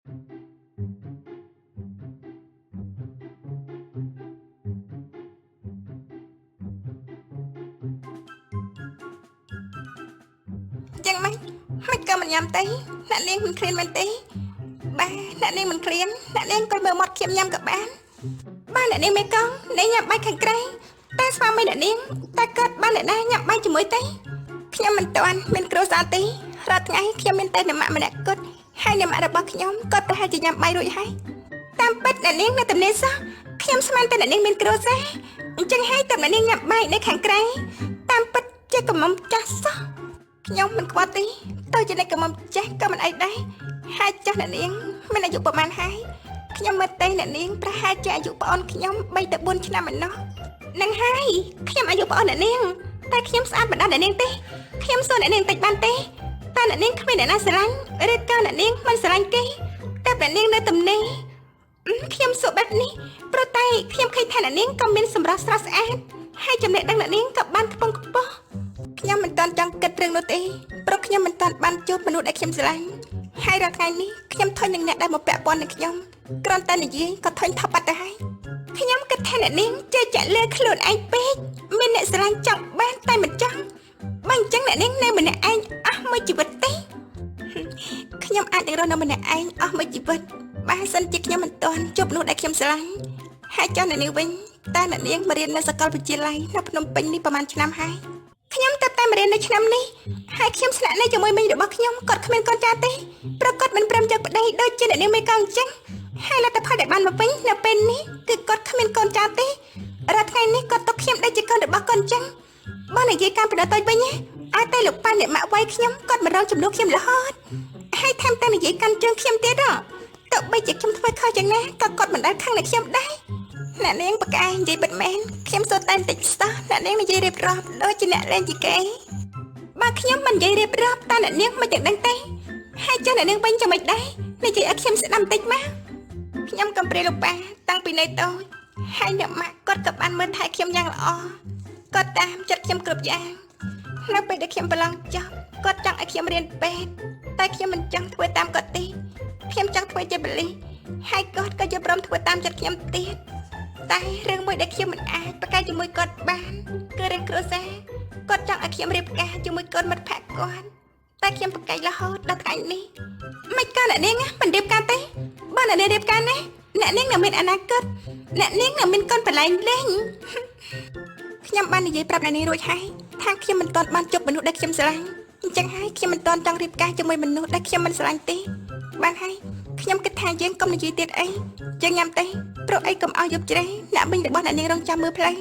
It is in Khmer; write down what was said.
ចឹងម៉េចមិនក៏មិនញ៉ាំទេអ្នកនាងមិនឃ្លានមែនទេបាទអ្នកនាងមិនឃ្លានអ្នកនាងក៏មើលមាត់ខ្ញុំញ៉ាំក៏បានបាទអ្នកនាងមេកងអ្នកញ៉ាំបាយខាងក្រៅតែស្វាមីអ្នកនាងតែកើតបានអ្នកណាញ៉ាំបាយជាមួយទេខ្ញុំមិនទាន់មានគ្រួសារទេរាល់ថ្ងៃខ្ញុំមានតែអ្នកម៉ាក់ម្នាក់គត់ហើយអ្នកម៉ាក់របស់ខ្ញុំក៏ប្រហែលជាញ៉ាំបាយរួចហើយតាមពិតអ្នកនាងនៅទំនេរសោះខ្ញុំស្មានតែអ្នកនាងមានគ្រួសារអញ្ចឹងហើយតែអ្នកនាងញ៉ាំបាយនៅខាងក្រៅតាមពិតជាកំមុំចាស់សោះ ខ្ញុំមិនខ្វល់ទេតើជាអ្នកកំមុំចាស់ក៏មិនអីដែរហើយចាស់អ្នកនាងមានអាយុប្រហែលហើយខ្ញុំមើលទេអ្នកនាងប្រហែលជាអាយុប្អូនខ្ញុំ3ទៅ4ឆ្នាំឯណោះនឹងហើយខ្ញុំអាយុប្អូនអ្នកនាងតែខ្ញុំស្អាតមិនដល់អ្នកនាងទេខ្ញុំសួរអ្នកនាងតិចបានទេតើអ្នកនាងគ្មានអ្នកណាស្រឡាញ់ឬក៏អ្នកនាងមិនស្រឡាញ់គេតែអ្នកនាងនៅទំនេរខ្ញុំសួរបែបនេះព្រោះតែខ្ញុំឃើញថាអ្នកនាងក៏មានសម្រស់ស្រស់ស្អាតហើយចំណេះដឹងអ្នកនាងក៏បានខ្ពង់ខ្ពស់ ខ្ញុំមិនតាន់ចង់គិតរឿងនោះទេព្រោះខ្ញុំមិនតាន់បានជួបមនុស្សដែលខ្ញុំស្រឡាញ់ហើយរាល់ថ្ងៃនេះខ្ញុំធុញនឹងអ្នកដែលមកពាក់ព័ន្ធនឹងខ្ញុំគ្រាន់តែនិយាយក៏ធុញថប់បាត់ទៅហើយខ្ញុំគិតថាអ្នកនាងជឿជាក់លើខ្លួនឯងពេកមានអ្នកស្រឡាញ់ចង់បានតែមិនចង់បើអញ្ចឹងអ្នកនាងនៅម្នាក់ឯងអស់មួយជីវិតទេខ្ញុំអាចនឹងរស់នៅម្នាក់ឯងអស់មួយជីវិតបើសិនជាខ្ញុំមិនទាន់ជួបមនុស្សដែលខ្ញុំស្រឡាញ់ហើយចុះអ្នកនាងវិញតើអ្នកនាងមករៀននៅសាកលវិទ្យាល័យនៅភ្នំពេញនេះប្រហែលឆ្នាំហើយ ខ្ញុំទៅតែមករៀននៅឆ្នាំនេះហើយខ្ញុំស្នាក់នៅជាមួយមីងរបស់ខ្ញុំគាត់គ្មានកូនចៅទេប្រកាសមិនព្រមយកប្តីដូចជាអ្នកនាងមេកងអញ្ចឹងហើយលទ្ធផលដែលបានមកវិញនៅពេលនេះគឺគាត់គ្មានកូនចៅទេរាល់ថ្ងៃនេះគាត់ទុកខ្ញុំដូចជាកូនរបស់គាត់អញ្ចឹងបើនិយាយការប្រដៅតូចវិញណាឲ្យតែលោកប៉ាអ្នកម៉ាក់វាយខ្ញុំគាត់មករងចំនួនខ្ញុំរហូតហើយថែមទាំងនិយាយកាន់ជើងខ្ញុំទៀតហ៎ទោះបីជាខ្ញុំធ្វើខុសយ៉ាងណាក៏គាត់មិនដែលខឹងនឹងខ្ញុំដែរ អ្នកនាងប្រកែនិយាយពិតមែនខ្ញុំសូតែបន្តិចសោះអ្នកនាងនិយាយរៀបរាប់ដូចជាអ្នកលេងជាគេបើខ្ញុំមិននិយាយរៀបរាប់តើអ្នកនាងមិនទាំងដឹងទេហើយចុះអ្នកនាងវិញចាំមិនដែរនិយាយឲ្យខ្ញុំស្ដាប់បន្តិចមកខ្ញុំកំព្រាលោកប៉ាតាំងពីនៅតូចហើយអ្នកម៉ាក់គាត់ក៏បានមើលថែខ្ញុំយ៉ាងល្អគាត់តាមចិត្តខ្ញុំគ្រប់យ៉ាងនៅពេលដែលខ្ញុំប្រឡងចប់គាត់ចង់ឲ្យខ្ញុំរៀនពេទ្យតែខ្ញុំមិនចង់ធ្វើតាមគាត់ទេខ្ញុំចង់ធ្វើជាប៉ូលីសហើយគាត់ក៏យល់ព្រមធ្វើតាមចិត្តខ្ញុំទៀត តែរឿងមួយដែលខ្ញុំមិនអាចប្រកែកជាមួយគាត់បានគឺរឿងគ្រួសារគាត់ចង់ឲ្យខ្ញុំរៀបការជាមួយកូនមិត្តភក្តិគាត់តែខ្ញុំប្រកែករហូតដល់ថ្ងៃនេះមិនក៏អ្នកនាងមិនរៀបការទេបើអ្នកនាងរៀបការណាអ្នកនាងនឹងមានអនាគតអ្នកនាងនឹងមានកូនបន្លែងលេងខ្ញុំបាននិយាយប្រាប់អ្នកនាងរួចហើយថាខ្ញុំមិនទាន់បានជួបមនុស្សដែលខ្ញុំស្រឡាញ់អញ្ចឹងហើយខ្ញុំមិនទាន់ចង់រៀបការជាមួយមនុស្សដែលខ្ញុំមិនស្រឡាញ់ទេបានហើយខ្ញុំគិតថាយើងកុំនិយាយទៀតអីយើងញ៉ាំទេ ព្រោះអីកុំឲ្យយប់ជ្រៃអ្នកមីងរបស់អ្នកនាងរងចាំមើលផ្លូវ